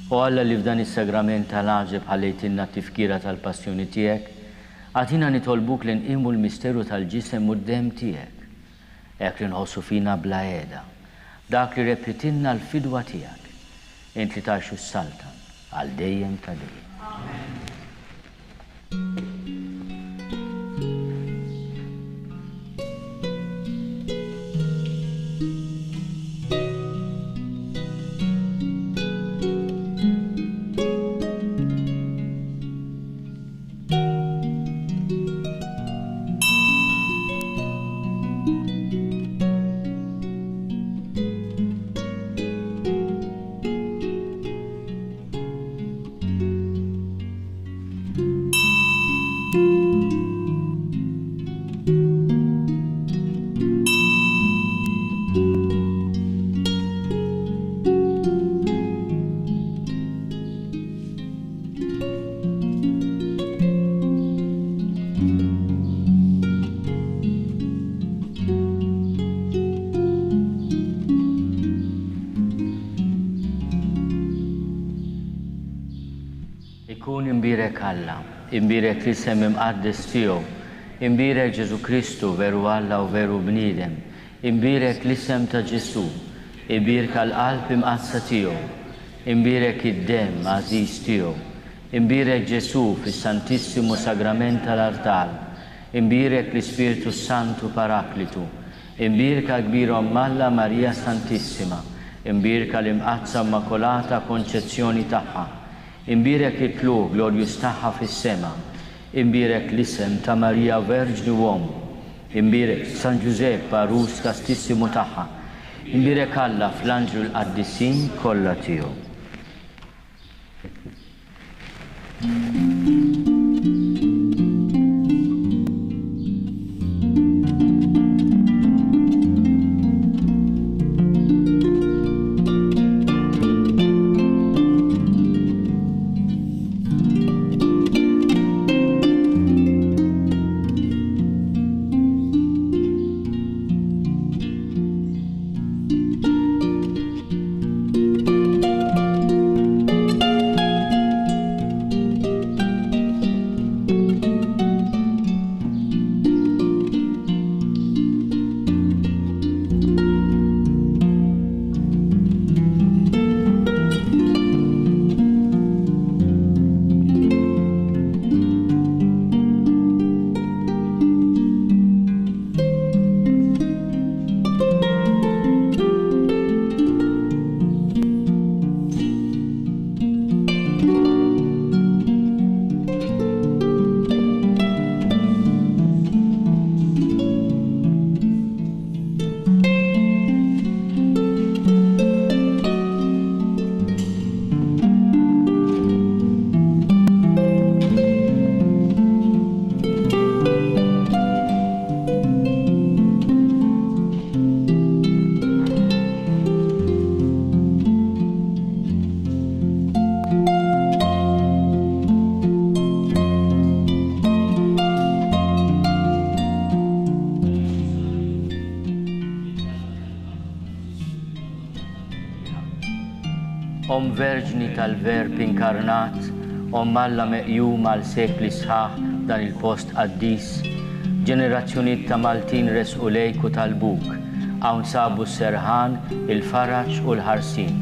O Alla li f'dan is-sagrament tal-għaġeb ħallejtilna t-tifkira tal-passjoni tiegħek, agħtina nitolbuk li nqimu l-misteru tal-ġisem u d-demm tiegħek, hekk li nħossu fina bla heda dak li rebħitilna l-fidwa tiegħek, int li tgħix u ssaltan għal dejjem ta' dejjem. Ikun imbierek Alla, imbierek l-isem imqaddes tiegħu, imbierek Ġesù Kristu, veru Alla u veru bniedem, Imbierek l-isem ta' Ġesù, ibierka l-Qalb Imqaddsa tiegħu, imbierek id-Demm għażiż tiegħu, imbierek Ġesù fis-Santissimu Sagrament tal-Artal, imbierek l-Ispirtu s-Santu Paraklitu, imbierka l-Kbira Omm Alla Marija Santissima, imbierka l-Imqaddsa Immakulata Konċezzjoni tagħha, imbierek it-Tlugħ glorjuż tagħha fis-sema, imbierek l-isem ta' Marija Verġni u Omm, Imbierek San Ġużepp għarus kastissimu tagħha. Imbierek Alla fl-anġli u l-qaddisin kollha tiegħu. Omm Verġni tal-Verb inkarnat, Omm Alla meqjum għal sekli sħaħ f'dan il-post qaddis, ġenerazzjoniet ta' Maltin resqu lejk u talbuk, hawn sabu s-serħan, il-faraġ u l-ħarsien.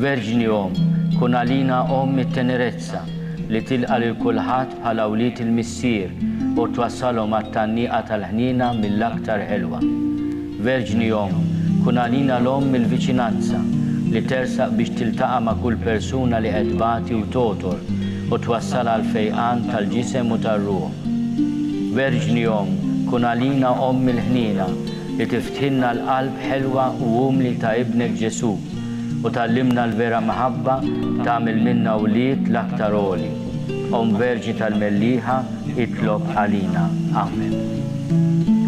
Verġni Omm, kun għalina Omm it-tenerezza, li tilqa' lil kulħadd bħala wlied il-Missier u twassalhom għat-tgħanniqa tal-ħniena mill-aktar ħelwa. Verġni Omm, kun għalina l-Omm il-viċinanza, li tersaq biex tiltaqa' ma' kull persuna li qed tbati u togħtor u twassalha għall-fejqan tal-ġisem u tar-ruħ. Verġni Omm, kun għalina Omm il-ħniena, li tiftħilna l-qalb ħelwa u umli ta' Ibnek Ġesù u tgħallimna l-vera mħabba tagħmel minna wlied l-aktar għoli. Omm Verġni tal-Mellieħa, itlob għalina. Amen.